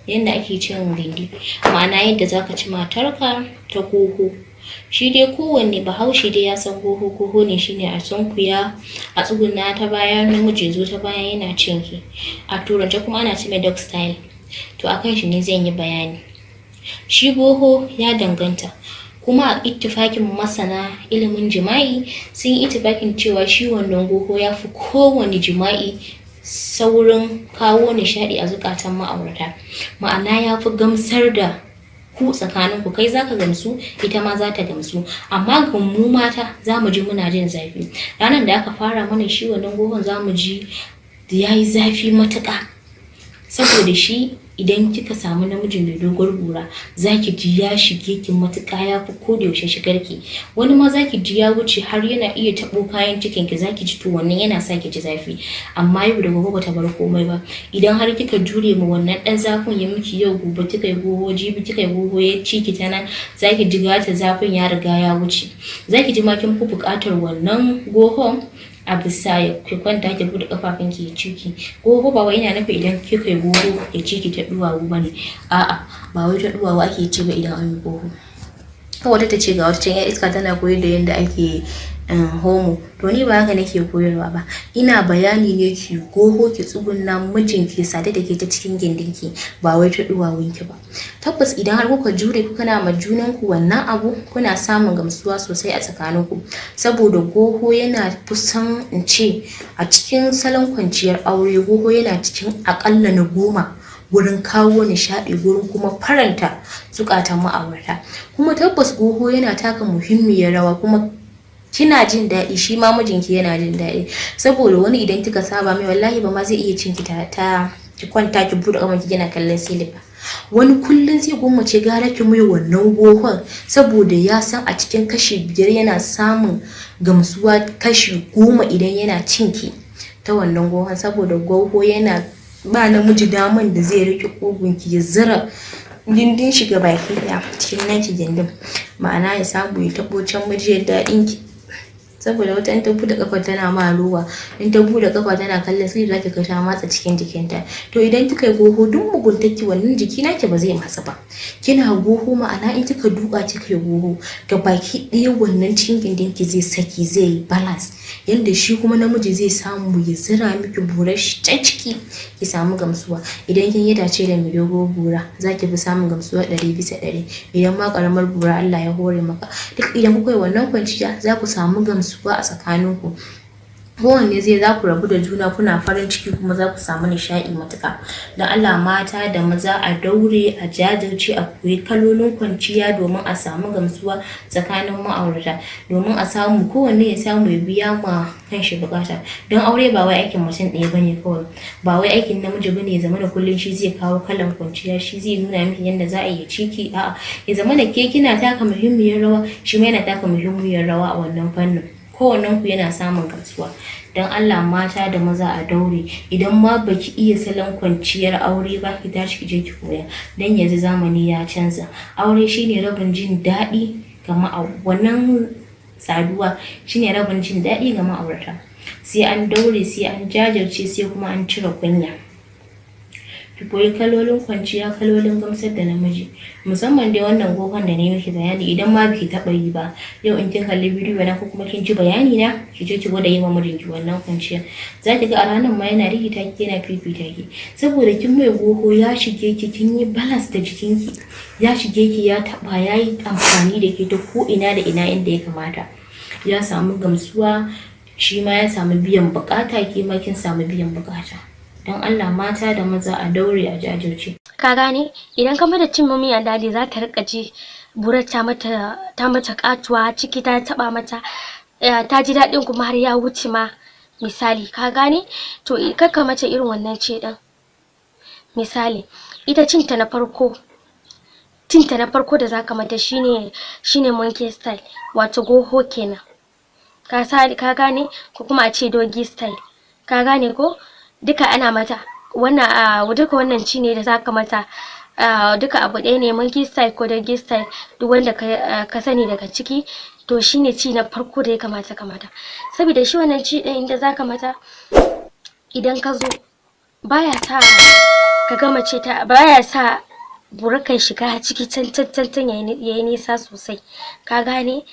Yadda ake cin gindi, ma'ana yadda zaka ci matarka ta goho. Shi dai kowanne Bahaushe dai ya san goho, goho ne shine a sunkuya a tsuguna ta baya, namiji ya zo ta baya yana cinki. A turance kuma ana ce mai dog style. To, akan shi ne zan yi bayani. Shi goho ya danganta, kuma a ittifaƙin masana ilimin jima'i sun yi ittifaƙin cewa shi wannan goho ya fi kowane jima'i saurin kawo nishaɗi a zukatan ma'aurata, ma'ana ya fi gamsar da ku tsakaninku. Kai zaka gamsu, ita ma za ta gamsu, amma ga mu mata za mu ji muna jin zafi. Ranar da aka fara mana shi wannan gohon, za mu ji ya yi zafi matuƙa, saboda shi idan kika samu namiji mai doguwar bura, zaki ji ya shige ki matuƙa, ya fi ko da yaushe shigar ki. Wani ma zaki ji ya wuce har yana iya taɓo kayan cikin ki, zaki ji. To, wannan yana sa ki ji zafi, amma yau da gobe bata bar komai ba. Idan har kika jure ma wannan ɗan zafin ya miki yau, gobe kika yi goho, jibi kika yi goho, ya ci ki ta nan, zaki ji gata zafin ya riga ya wuce. Zaki ji ma kin fi buƙatar wannan gohon a bisa ya ki kwanta ki buɗe ƙafafun ki ya ci ki. Goho ba wai yana nufin idan kika yi goho ya ci ki ta duwawu bane, a'a, ba wai ta duwawu ake ci ba idan an yi goho. Kawai wata ta ce ga wata can 'yar iska tana koyar da yadda ake homo. To, ni ba haka nake koyarwa ba. Ina bayani ne ki goho, ki tsuguna, mijinki ya sadu da ke ta cikin gindinki, ba wai ta duwawunki ba. Tabbas idan har kuka jure kuka na ma junanku wannan abu, kuna samun gamsuwa sosai a tsakaninku, saboda goho yana kusan, in ce, a cikin salon kwanciyar aure, goho yana cikin aƙalla na 10 gurin kawo nishaɗi, gurin kuma faranta zukatan ma'aurata. Kuma tabbas goho yana taka muhimmiyar rawa, kuma kina jin daɗi, shi ma mijinki yana jin daɗi, saboda wani idan kika saba mai, wallahi ba ma zai iya cin ki ta ki kwanta ki buɗe ƙafanki kina kallon silin ba. Wani kullum zai gwammace gara ki mai wannan gohon, saboda ya san a cikin kashi 5 yana samun gamsuwa kashi 10 idan yana cin ki ta wannan gohon, saboda goho yana ba namiji daman da zai riƙe ƙugunki, ya zura gindin shi baki ɗaya cikin naki gindin, ma'ana ya samu ya taɓo can majiyar daɗin ki. Saboda wata in ta buɗe ƙafa tana ma rowa, in ta buɗe ƙafa tana kallon sai zaki ga ta matsa cikin jikinta. To, idan kika yi goho, duk muguntarki, wannan jiki naki ba zai matsu ba. Kina goho, ma'ana in kika duka kika yi goho, baki ɗaya wannan cikin gindinki zai saki, zai yi balance, yanda shi kuma namiji zai samu ya zira miki burar shi can ciki, ki samu gamsuwa. Idan kin yi dace da mai doguwar bura, zaki fi samun gamsuwa 100%. Idan ma ƙaramar bura Allah ya hore maka, duk idan kuka yi wannan kwanciya, za ku samu gamsuwa a tsakaninku. Kowanne zai za ku rabu da juna kuna farin ciki, kuma za ku samu nishaɗi matuƙa. Don Allah, mata da maza, a daure a jajirce a koyi kalolin kwanciya domin a samu gamsuwa tsakanin ma'aurata, domin a samu kowanne ya samu ya biya ma kanshi buƙata. Don aure ba wai aikin mutum ɗaya bane kawai, ba wai aikin namiji bane ya zamana kullum shi zai kawo kalan kwanciya, shi zai nuna miki yadda za a yi ciki. A'a, ya zamana ke kina taka muhimmiyar rawa, shi ma yana taka muhimmiyar rawa a wannan fannin. Kowannen ku yana samun gamsuwa. Don Allah, mata da maza, a daure. Idan ma baki iya salon kwanciyar aure ba, ki tashi ki je ki koya, don yanzu zamani ya canza. Aure shine rabin jin daɗi ga wannan saduwa, shine rabin jin daɗi ga ma'aurata. Sai an daure, sai an jajirce, sai kuma an cire kunya. Ki koyi kalolin kwanciya, kalolin gamsar da namiji, musamman dai wannan gohon da na yi miki bayani. Idan ma biki taɓa yi ba, yau in kin kalli bidiyo na ko kuma kin ji bayani na, ki je ki gwada yi wa mijinki wannan kwanciya. Za ki ga a ranar ma yana rikita ki, yana fifita ki, saboda kin mai goho, ya shige ki, kin yi balance da jikinki, ya shige ki, ya taɓa, ya yi amfani da ke ta ko ina da ina inda ya kamata. Ya samu gamsuwa, shi ma ya samu biyan buƙata, ke ma kin samu biyan buƙata. Don Allah, mata da maza, a daure a jajirce. Ka gane, idan ka mata cin mummy and daddy, za ta rika ji burar ta mata katuwa ciki, ta taba mata, ta ji daɗin, kuma har ya wuce ma misali. Ka gane? To, kakka mata irin wannan ce din. Misali, ita cinta na farko da zaka mata shine monkey style, wato goho kenan. Ka sa, ka gane? Ko kuma a ce doggy style, ka gane ko? Duka ana mata wannan, a duka wannan ci ne da zaka mata, duka abu ɗaya ne, monkey style ko doggy style, duk wanda ka sani daga ciki. To, shine ci na farko da ya kamata ka mata, saboda shi wannan ci ɗin inda zaka mata, idan ka zo baya sa Ka ga mace ta baya sa burarka ya shiga ciki can can can can, yayi nisa sosai, ka gane?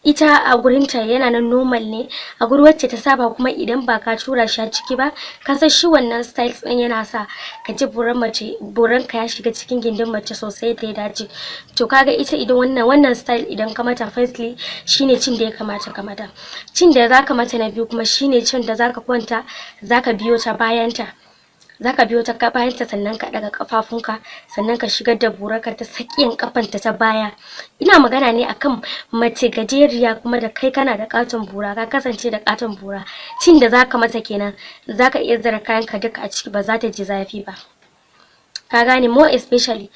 Ita a gurinta yana nan normal ne a gurin wacce ta saba. Kuma idan ba ka tura shi a ciki ba, ka san shi wannan styles ɗin yana sa ka ji buran mace, buranka ya shiga cikin gindin mace sosai yadda ya dace. To kaga ita idan wannan style idan ka mata, firstly shine cin da ya kamata ka mata. Cin da zaka mata na biyu kuma shine cin da zaka kwanta, zaka biyo ta bayanta, zaka biyo ta bayanta, sannan ka ɗaga ƙafafunka, sannan ka shigar da burarka ta tsakiyan ƙafanta ta baya. Ina magana ne akan mace gajeriya kuma da kai kana da ƙaton bura, ka kasance da ƙaton bura. Cin da zaka mata kenan, zaka iya zura kayanka duka a ciki, ba za ta ji zafi ba, ka gane? More especially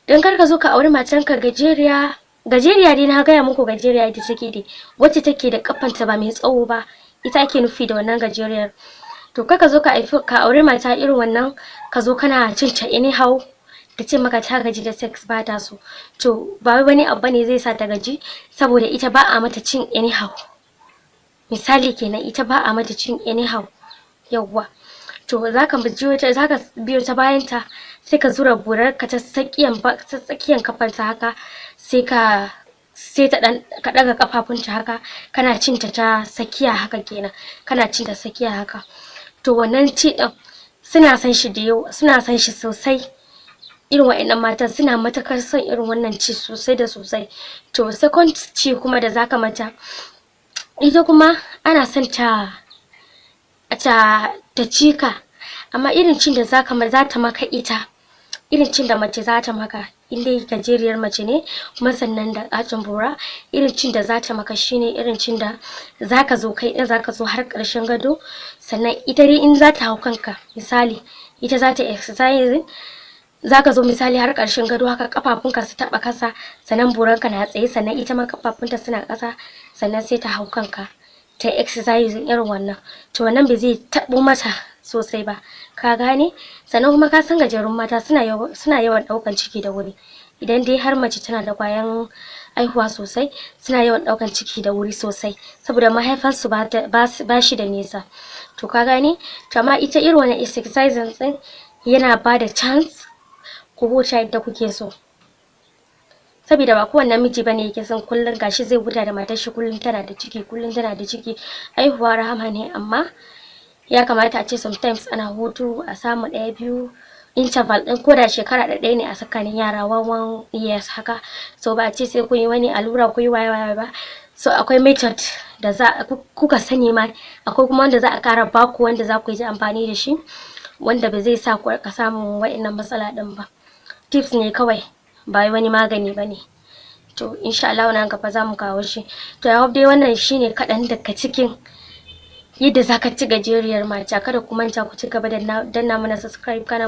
don kar ka zo ka auri matanka gajeriya. Gajeriya dai na gaya muku, gajeriya ita take dai wacce take da ƙafanta ba mai tsawo ba, ita ake nufi da wannan gajeriyar. To kar ka zo ka haifi, ka auri mata irin wannan, ka zo kana cin ta anyhow, ta ce maka ta gaji da sex, ba ta so. To ba wai wani abu bane zai sa ta gaji, saboda ita ba a mata cin anyhow. Misali kenan, ita ba a mata cin anyhow. Yawwa, to zaka biyo ta, zaka biyo ta bayan ta, sai ka zura burarka ta tsakiyan kafanta haka, sai ka sai ta dan ka ɗaga kafafunta haka, kana cinta ta tsakiya haka kenan, kana cinta tsakiya haka. To wannan ci ɗin suna son shi da yawa, suna son shi sosai. Irin wa'innan matan suna matuƙar son irin wannan ci sosai da sosai. To second ci kuma da zaka mata, ita kuma ana son ta cika, amma irin cin da zaka zata maka, ita irin cin da mace zata maka in dai gajeriyar mace ne kuma sannan da ƙaton bura, irin cin da zata maka shine irin cin da zaka zo kai ɗin zaka zo har ƙarshen gado, sannan ita dai in zata hau kanka, misali ita zata exercising, zaka zo misali har ƙarshen gado haka, ƙafafunka su taɓa ƙasa, sannan buranka na tsaye, sannan ita ma ƙafafunta suna ƙasa, sannan sai ta hau kanka ta exercising irin wannan. To wannan bai zai taɓo mata sosai ba, ka gane? Sannan kuma ka san gajerun mata suna yawan ɗaukan ciki da wuri. Idan dai har mace tana da ƙwayan haihuwa sosai, suna yawan ɗaukan ciki da wuri sosai, saboda mahaifansu ba shi da nisa. To ka gane? To amma ita irin wannan exercising ɗin yana bada chance ku huta yadda kuke so, saboda ba kowane namiji bane yake son kullum gashi zai huta da matar shi, kullum tana da ciki, kullum tana da ciki. Haihuwa rahama ne, amma ya kamata a ce sometimes ana hutu, a samu ɗaya biyu interval ɗin ko da shekara ɗaya ne a tsakanin yara, one one years haka. So ba a ce sai kun yi wani allura, kun yi waye waye ba. So akwai method da za kuka sani ma, akwai kuma wanda za a ƙara baku, wanda za ku yi amfani da shi, wanda ba zai sa ku rika samun wa'innan matsala ɗin ba. Tips ne kawai, ba wani magani ba ne. To insha Allah nan gaba za mu kawo shi. To I hope dai wannan shine kaɗan daga cikin yadda zaka ci gajeriyar mata. Kada ku manta ku ci gaba da danna mana subscribe, kana